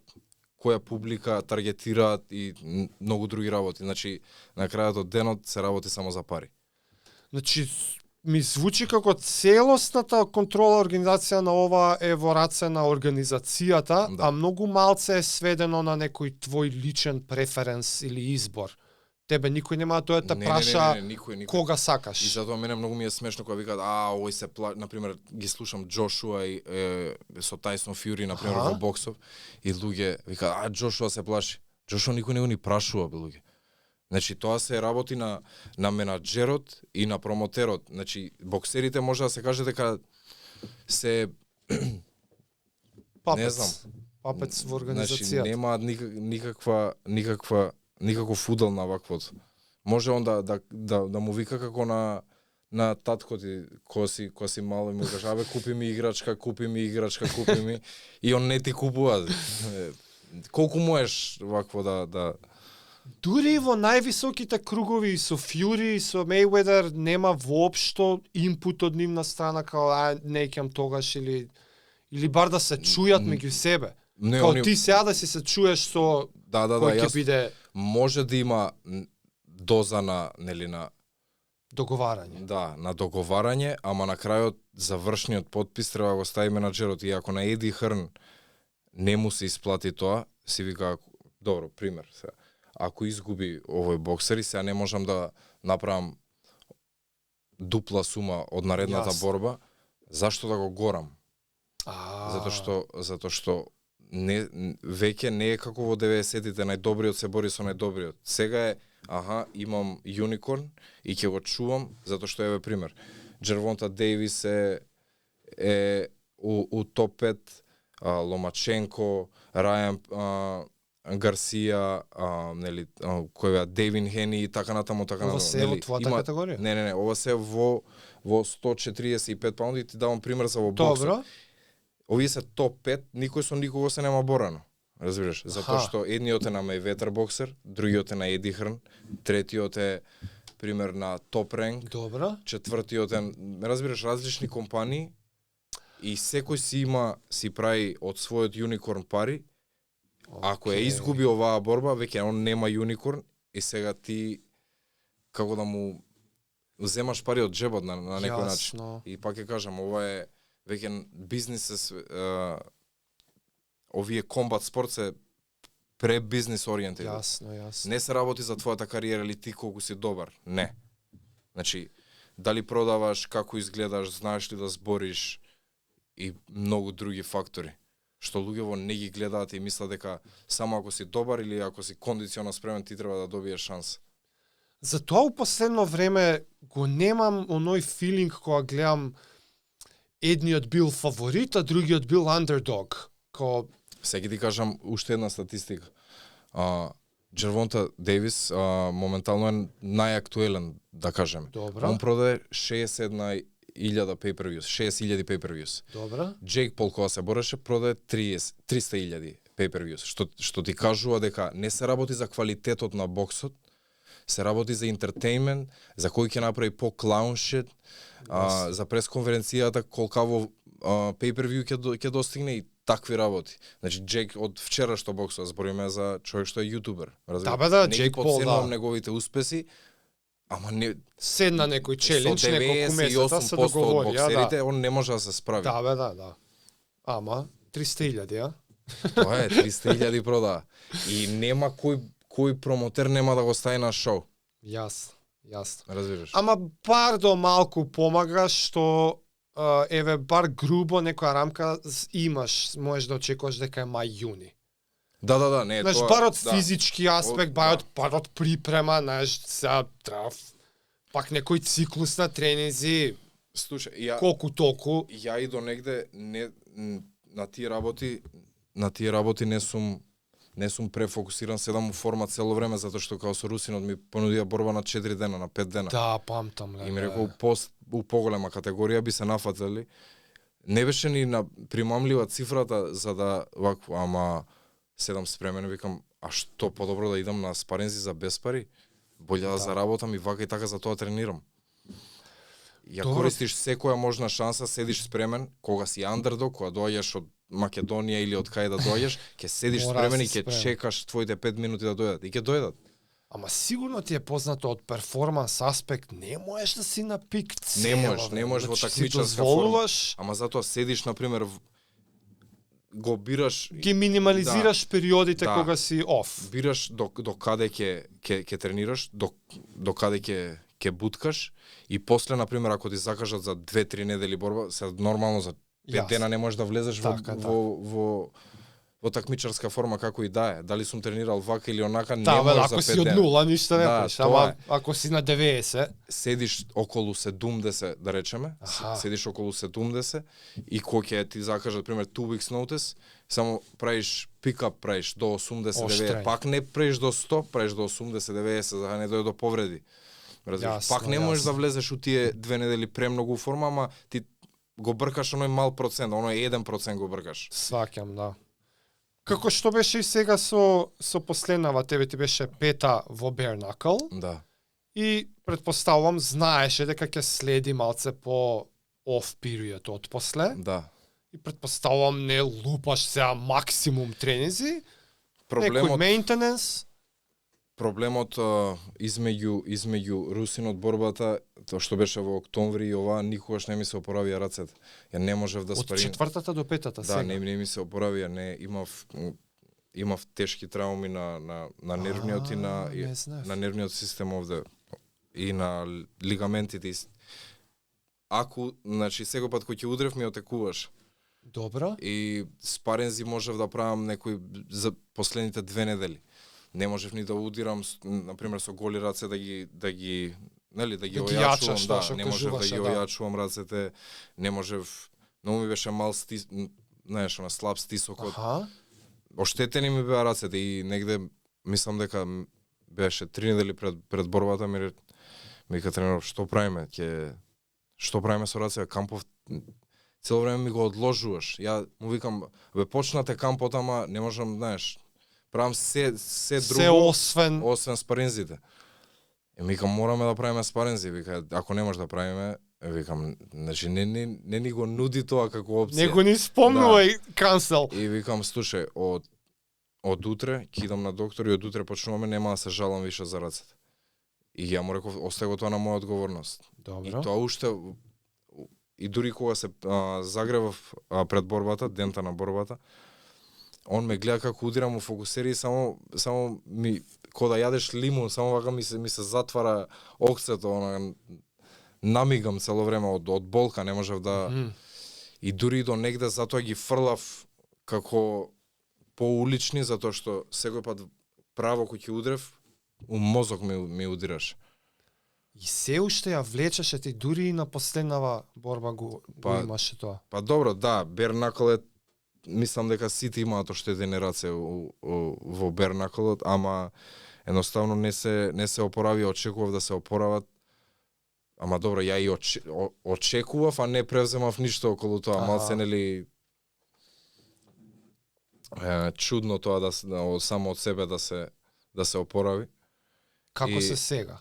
која публика таргетираат и многу други работи. Значи, на крајот од денот се работи само за пари. Значи, ми звучи како целосната контрола организација на ова е во раце на организацијата, Да. а многу малце е сведено на некој твој личен преференс или избор. Тебе никој нема да дојде те праша никој. кога сакаш. И затоа мене многу ми е смешно кога викаат, овој се например ги слушам Джошуа и со Тайсон Фјури например во боксов и луѓе викаат, Джошуа се плаши. Джошуа никој не го ни прашува бе луѓе. Значи тоа се работи на менаџерот и на промотерот. Значи боксерите може да се каже дека се Папец. не знам. Папец во Значи организацијата. немаат никаков удел на ваквото. Може он да му вика како на татко ти, кој си мал и му каже, абе купи ми играчка, купи ми и он не ти купува. Колку можеш вакво да Дури и во највисоките кругови и со Фјури и со Мејуедер нема воопшто импут од нивна страна као не ќам тогаш или бар да се чујат меѓу себе. Не, Као ти сега да си се чуеш со кој ќе биде може да има доза на договарање. Да, на договарање, ама на крајот завршниот потпис треба да го стави менаџерот и ако на Еди Хрн не му се исплати тоа, си вика добро, пример сега. Ако изгуби овој боксер и сега не можам да направам дупла сума од наредната борба, зашто да го горам? Затоа што веќе не е како во 90-тите, најдобриот се бори со најдобриот. Сега е, имам юникорн и ќе го чувам, затоа што еве пример. Джервонта Дейвис е у топ 5, Ломаченко, Рајан Гарсија, кој е Дейвин Хени и така натаму. Ова се во твојата категорија? Не, ова се во 145 паунди, ти давам пример за во боксот. Добро. Овие се топ 5, никој со никого се нема борано. Разбираш? Затоа што едниот е на Мејветер боксер, другиот е на Еди Хрн, третиот е пример на топ ренк. Добро. Четвртиот е, разбираш, различни компании и секој си прави од својот юникорн пари. Ако ја изгуби оваа борба, веќе он нема юникорн и сега ти како да му земаш пари од джебот на некој начин. И пак ќе кажам, ова е веќе бизнис, овие комбат спорт се бизнис ориентирани. Јасно. Не се работи за твојата кариера или ти колку си добар. Не. Значи, дали продаваш, како изгледаш, знаеш ли да збориш и многу други фактори. Што луѓето не ги гледаат и мислат дека само ако си добар или ако си кондиционно спремен ти треба да добиеш шанса. Затоа у последно време го немам оној филинг кога гледам едниот бил фаворит, а другиот бил андердог. Сега ти кажам уште една статистика. Джервонта Дейвис моментално е најактуелен, да кажем. Добра. Он продаде 61,000 pay-per-views, 60,000 pay-per-views. Добра. Джейк Пол кога се бореше продаде 300,000 pay-per-views, што ти кажува дека не се работи за квалитетот на боксот, се работи за entertainment, за кој ќе направи по-клаун шит, за пресконференцијата колкаво pay-per-view ќе достигне и такви работи. Значи Джейк од вчера што боксува, збориме за човек што е јутубер. Да, Джейк Пол, неговите успеси, ама не седна некој челендж, неколку месеца се 98% од договори, боксерите, он не може да се справи. Да. Ама 300,000, Тоа е 300,000 продаа. И нема кој промотер нема да го стави на шоу. Јасно. Разбираш. Ама бар до малку помага што еве бар грубо некоја рамка имаш, можеш да очекуваш дека е мај-јуни. Да, не, знаеш, тоа. Бар од физички аспект, бар од припрема, знаеш, пак некој циклус на тренинзи. Слушај, колку толку. Ја и до негде на тие работи не сум префокусиран, седам у форма цело време затоа што као со русинот ми понудија борба на 4 дена, на 5 дена. Да, памтам. И ми рекол у поголема категорија би се нафатали. Не беше ни на примамлива цифрата за да вакво, ама седам спремен, викам, а што подобро да идам на спаринзи за без пари? Боле да заработам и вака и така за тоа тренирам. Ја Добро. користиш секоја можна шанса, седиш спремен, кога си андердог, кога доаѓаш од Македонија или од кај да доаѓаш, ќе седиш Мора да спремен и си ќе спремен. чекаш твоите 5 минути да дојдат. И ќе дојдат. Ама сигурно ти е познато од перформанс аспект, не можеш да си на пик цело. Не можеш, не бе. можеш во Значи, си такмичарска дозволуваш, Ама затоа седиш, например, го бираш, ги минимализираш периодите Да. кога си оф. бираш до каде ќе тренираш, до каде ќе буткаш и после, например, ако ти закажат за 2-3 недели борба, се нормално за 5 Јасно. дена не можеш да влезеш Така, во такмичарска форма како и да е. Дали сум тренирал вака или онака, не Да, бе, можеш ако за си 5 од дена. нула, ништо не Да, правиш, тоа ама е. ако си на 90, Седиш околу 70, да речеме, Аха. седиш околу 70 и кога ќе ти закажат, пример, 2 weeks notice, само правиш пикап, правиш до 80-90, Оштрење. пак не правиш до 100, правиш до 80-90, за да не дојде до повреди. Разбираш, Јасно, пак не можеш јасно. да влезеш у тие 2 недели премногу у форма, ама ти го бркаш оној мал процент, оној 1% го бркаш. сваќам, да. Како што беше и сега со последнава, тебе ти беше пета во bare knuckle Да. и предпоставувам знаеше дека ќе следи малце по off period од после Да. и предпоставувам не лупаш сега максимум тренинзи, некој Проблемот maintenance. Проблемот измеѓу Русинот борбата, тоа што беше во октомври и ова, никогаш не ми се опоравија рацете. Ја не можев да Од спарим. четвртата до петата Да, сега. не ми се опоравија, не имав тешки трауми на нервниот и не знаев. на нервниот систем овде и на лигаментите. Ако, значи, секој пат кој ќе удрев ми отекуваш. Добро. И спарензи можев да правам некои за последните 2 недели. Не можев ни да удирам, например, со голи раце да ги нели, да ги Да ги ојачувам, јачаш, да, што не можев да кажуваше, ги да. ојачувам рацете, не можев, многу ми беше мал знаеш, на слаб стисокот. Аха. Оштетени ми беа рацете и негде мислам дека беше 3 недели пред борбата ми вика тренерот, што правиме? Што правиме со рацете? Кампов цело време ми го одложуваш. Ја му викам, бе почнате кампот, ама не можам, знаеш, правам се друго, Се освен спаринзите. И ми викам, мораме да правиме спаринзи. Вика, ако не може да правиме, викам, значи не ни го нуди тоа како опција. него ни спомнувај кансел. И викам, слушај, од утре ќе идам на доктор и од утре почнуваме, нема да се жалам више за рацете. И ја му реков, остави го тоа на моја одговорност. И Добро. тоа уште и дури кога се загревав пред борбата, дента на борбата, он ме гледа како удирам, му фокусира и само ми кога да јадеш лимун, само вака ми се затвара оксето, намигам цело време од болка, не можев да и дури до негде затоа ги фрлав како поулични, затоа што секој пат право кој ќе удрев, у мозок ми удираш. И се уште ја влечеше ти дури и на последнава борба го имаше тоа. Па добро, да, bare knuckle мислам дека сите имаат оштетени раце во bare knuckle, ама едноставно не се опорави, очекував да се опорават. Ама добро, ја и очекував, а не превземав ништо околу тоа. Малце нели чудно тоа да само од себе да се опорави. Како се сега?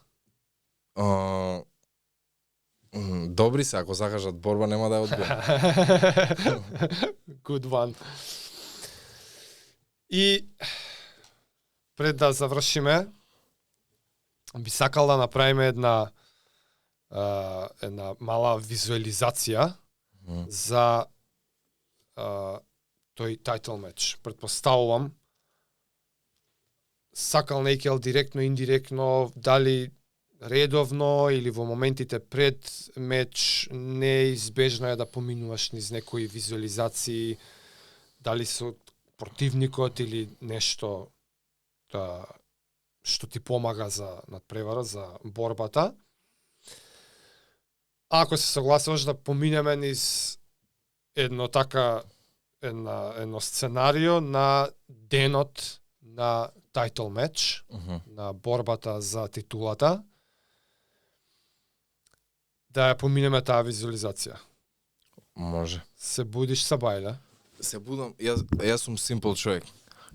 Добри се, ако закажат борба нема да ја одбијам. Good one. И пред да завршиме, би сакал да направиме една мала визуализација за тој тайтл меч. Предпоставувам, сакал некел директно, индиректно, дали редовно или во моментите пред меч, неизбежно е да поминуваш низ некои визуализации, дали со противникот или нешто што ти помага за надпревара, за борбата. Ако се согласуваш да поминеме низ едно сценарио на денот на тайтл меч, на борбата за титулата, да ја поминеме таа визуализација. Може. Се будиш са бајле. Се будам, јас сум симпл човек.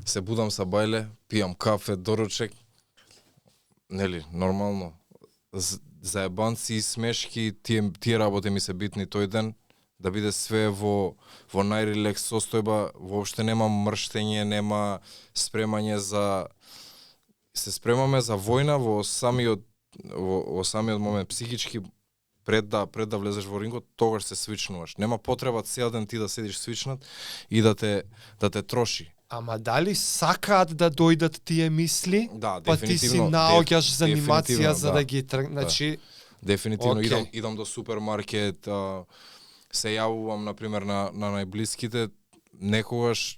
се будам са бајле, пијам кафе, доручек, нели, нормално. Заебанци и смешки, тие работи ми се битни тој ден, да биде све во најрелекс состојба, воопште нема мрштење, нема спремање за... Се спремаме за војна во самиот момент, психички, пред да влезеш во рингот, тогаш се свичнуваш. Нема потреба цел ден ти да седиш свичнат и да те троши. Ама дали сакаат да дојдат тие мисли? Да, па ти си наоѓаш занимација за да ги значи дефинитивно идам до супермаркет, се јавувам на пример на најблиските, некогаш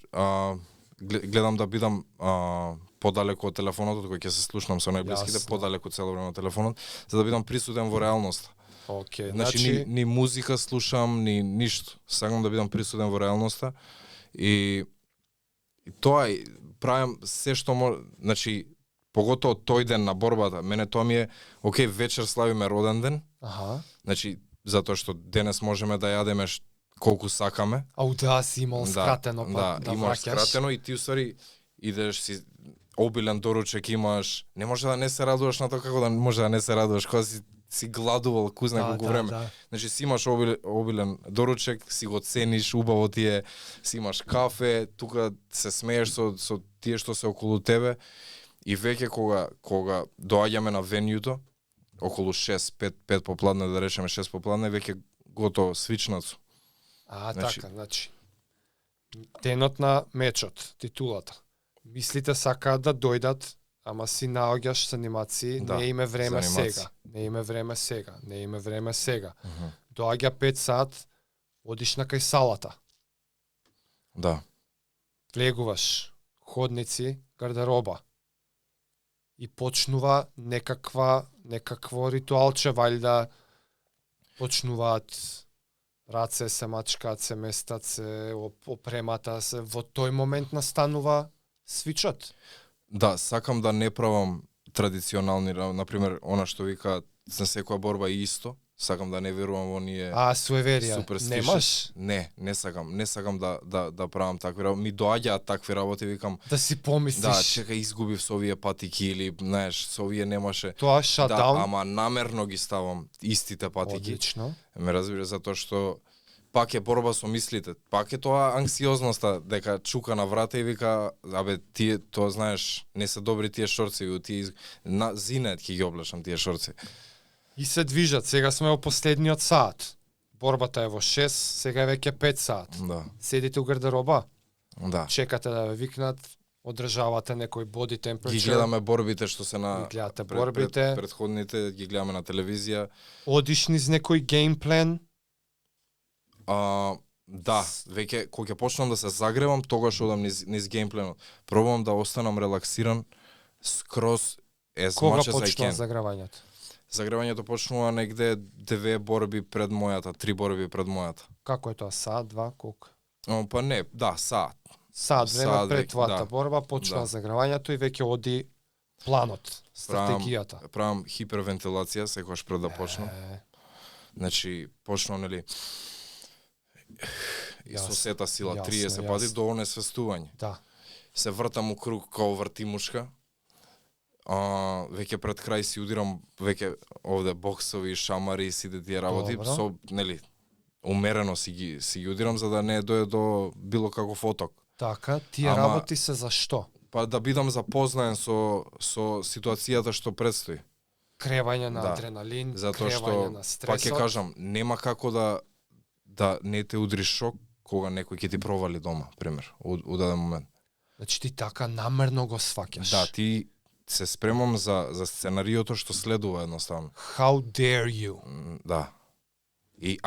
гледам да бидам подалеку од телефонот, кога ќе се слушнам со најблиските, подалеку цело време од телефонот, за да бидам присутен во реалноста. Значи ни музика слушам, ни ништо. Сакам да бидам присутен во реалноста и тоа правам се што значи поготово тој ден на борбата, мене тоа ми е окей, вечер славиме роден ден. Значи затоа што денес можеме да јадеме колку сакаме. Да, си имал скратено, да имаш скратено и ти уствари идеш си обилен доручек имаш, не може да не се радуваш на тоа, како да може да не се радуваш кога си гладувал кузна колку време. Да. Значи си имаш обилен доручек, си го цениш, убаво ти е, си имаш кафе, тука се смееш со тие што се околу тебе и веќе кога доаѓаме на венијуто, околу 5 попладне, да речеме 6 попладне, веќе готово свичнацу. Значи денот на мечот, титулата. Мислите сакаат да дојдат, ама си наоѓаш с анимации, не име време сега. Не име време сега. Доаѓа 5 сат, одиш на кај салата. Да. Влегуваш, ходници, гардероба. И почнува некакво ритуалче, валјда почнуваат раце се мачкаат, се местат, се опремата, се во тој момент настанува свичот. Да, сакам да не правам традиционални, например, она што вика за секоја борба е исто. Сакам да не верувам во оние суеверија. Немаш? Не сакам да правам такви работи. Ми доаѓаат такви работи, викам да си помислиш. Да, чекај, изгубив со овие патики или знаеш, со овие немаше. Тоа шатдаун. Да, ама намерно ги ставам истите патики. Одлично. Ме разбира затоа што пак е борба со мислите. Пак е тоа анксиозноста дека чука на врата и вика, тие тоа знаеш, не се добри тие шорци, тие на зинет ќе ги облачам тие шорци. И се движат. Сега сме во последниот саат. Борбата е во 6, сега е веќе 5 саат. Да. Седите у гардероба. Да. Чекате да ве викнат, одржавате некој body temperature. Ги гледаме борбите што се на борбите. Предходните, ги гледаме на телевизија. Одиш низ некој геймплан? Да, веќе кога ќе почнам да се загревам, тогаш одам низ геймпленот. Пробувам да останам релаксиран скроз Кога почнува загревањето? Загревањето почнува негде 2 борби пред мојата, 3 борби пред мојата. Како е тоа? Саат, 2, колку? Па не, да, саат. Саат време пред твојата борба почнува загревањето и веќе оди планот, стратегијата. Правам хипервентилација секогаш пред да почнам. Значи, почнам, нели, и со сета сила 30 пати до онесвестување. Да. Се вртам у круг као вртимушка. Веќе пред крај си удирам веќе овде боксови, шамари, сите тие работи. Добро. Со, нели, умерено си ги удирам за да не дојде до било каков оток. Така, тие работи се за што? Па да бидам запознаен со ситуацијата што предстои. Кревање на адреналин, кревање на стресот. Пак ќе кажам, нема како да не те удри шок кога некој ќе ти провали дома, пример, у даден момент. Значи ти така намерно го сваќаш. Да, ти се спремам за сценариото што следува едноставно. How dare you? Да. И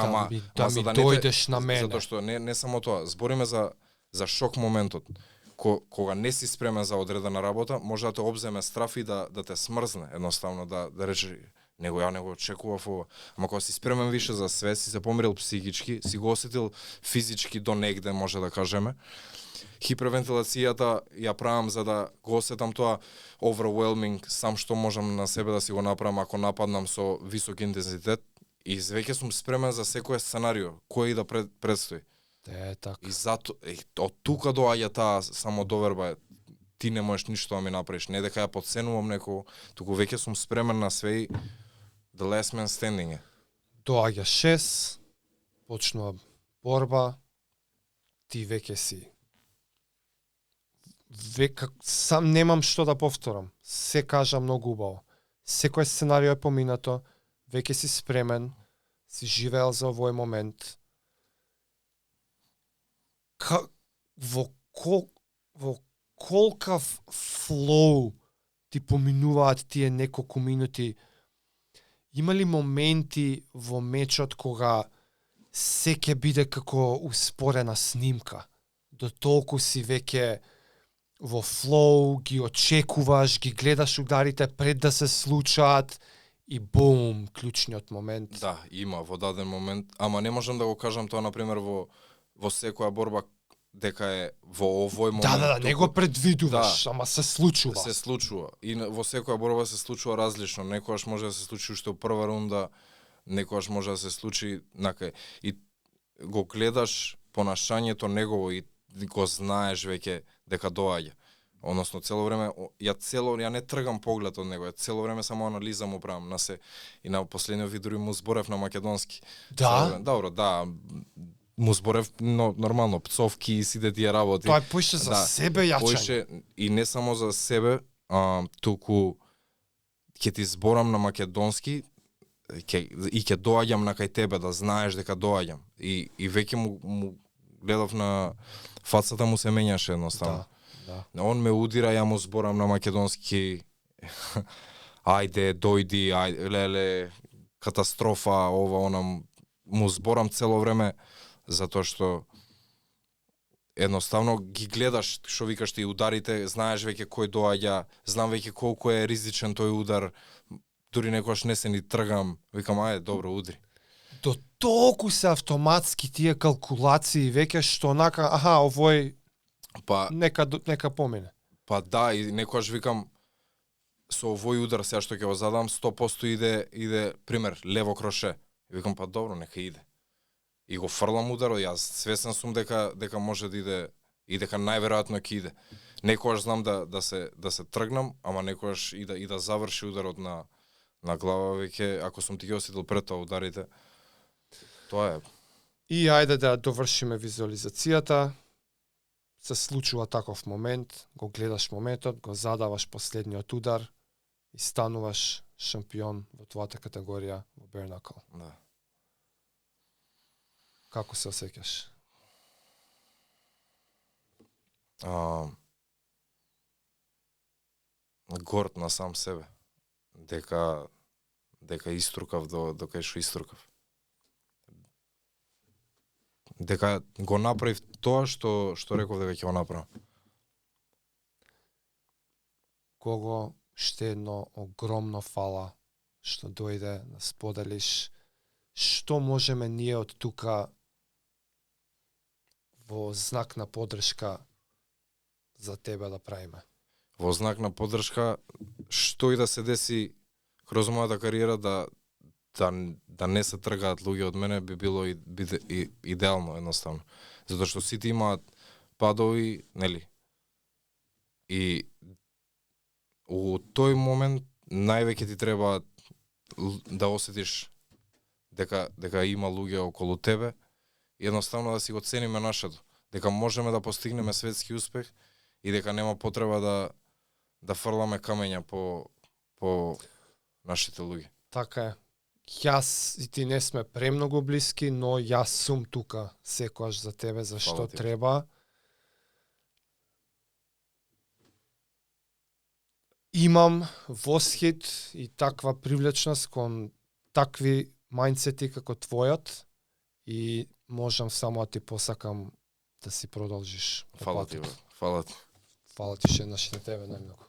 да ми дојдеш на мене. Затоа што не само тоа, збориме за шок моментот. Кога не си спремен за одредена работа, може да те обземе страф и да те смрзне, едноставно да рече ја не го очекував ова. Ама кога си спремен више за све, си се помирил психички, си го осетил физички до негде, може да кажеме. Хипервентилацијата ја правам за да го осетам тоа overwhelming, сам што можам на себе да си го направам ако нападнам со висок интензитет и веќе сум спремен за секој сценарио, кој и да предстои. Така. И зато од тука доаѓа таа самодоверба, ти не можеш ништо да ми направиш, не дека ја потценувам некого, туку веќе сум спремен на све и the last man standing. Доаѓа 6, почнува борба, ти веќе си сам немам што да повторам. Се кажа многу убаво. Секој сценарио е поминато, веќе си спремен, си живеел за овој момент. Во колкав флоу ти поминуваат тие неколку минути? Има ли моменти во мечот кога се ќе биде како успорена снимка? До толку си веќе во флоу, ги очекуваш, ги гледаш ударите пред да се случаат и бум, клучниот момент. Да, има во даден момент, ама не можам да го кажам тоа например во секоја борба дека е во овој момент. Да, не го предвидуваш, ама се случува. Се случува. И во секоја борба се случува различно. Некогаш може да се случи уште во прва рунда, некогаш може да се случи накај. И го гледаш понашањето негово и го знаеш веќе дека доаѓа. Односно цело време ја не тргам поглед од него, ја цело време само анализа му правам на се. И на последниот вид дури му зборев на македонски. Да. Добро, да. Му зборев нормално пцовки и сите тие работи. Тоа е поише за себе јачање. Поише и не само за себе, туку ќе ти зборам на македонски и ќе доаѓам на кај тебе да знаеш дека доаѓам. И веќе му гледав на фацата му се менјаше едноставно. Да. Он ме удира, ја му зборам на македонски ајде, дојди, ајде, леле, катастрофа, ова, она, му зборам цело време, затоа што едноставно ги гледаш, што викаш ти ударите, знаеш веќе кој доаѓа, знам веќе колку е ризичен тој удар, дури некојаш не се ни тргам, викам, ајде, добро, удри. До толку се автоматски тие калкулации веќе што онака, овој нека помине. Па да, и некојаш викам со овој удар сега што ќе го задам 100% иде пример лево кроше. И викам па добро, нека иде. И го фрлам ударот, јас свесен сум дека може да иде и дека најверојатно ќе иде. Некојаш знам да се тргнам, ама некојаш и да заврши ударот на глава веќе ако сум ти ги осетил пред тоа ударите. Тоа е. И ајде да довршиме визуализацијата. Се случува таков момент, го гледаш моментот, го задаваш последниот удар и стануваш шампион во твојата категорија во bare knuckle. Да. Како се осеќаш? Горд на сам себе. Дека иструкав до кај што иструкав. Дека го направив тоа што реков дека ќе го направам. Гого, уште едно огромно фала што дојде да споделиш што можеме ние од тука во знак на поддршка за тебе да правиме. Во знак на поддршка, што и да се деси кроз мојата кариера да не се тргаат луѓе од мене би било идеално едноставно. Затоа што сите имаат падови, нели? И у тој момент највеќе ти треба да осетиш дека има луѓе околу тебе и едноставно да си го цениме нашето, дека можеме да постигнеме светски успех и дека нема потреба да фрламе камења по нашите луѓе. Така е. Јас и ти не сме премногу блиски, но јас сум тука секојаш за тебе, за што треба. Имам восхит и таква привлечност кон такви мајндсети како твојот и можам само да ти посакам да си продолжиш. Фала ти. Фала ти. Фала ти ше на тебе најмногу.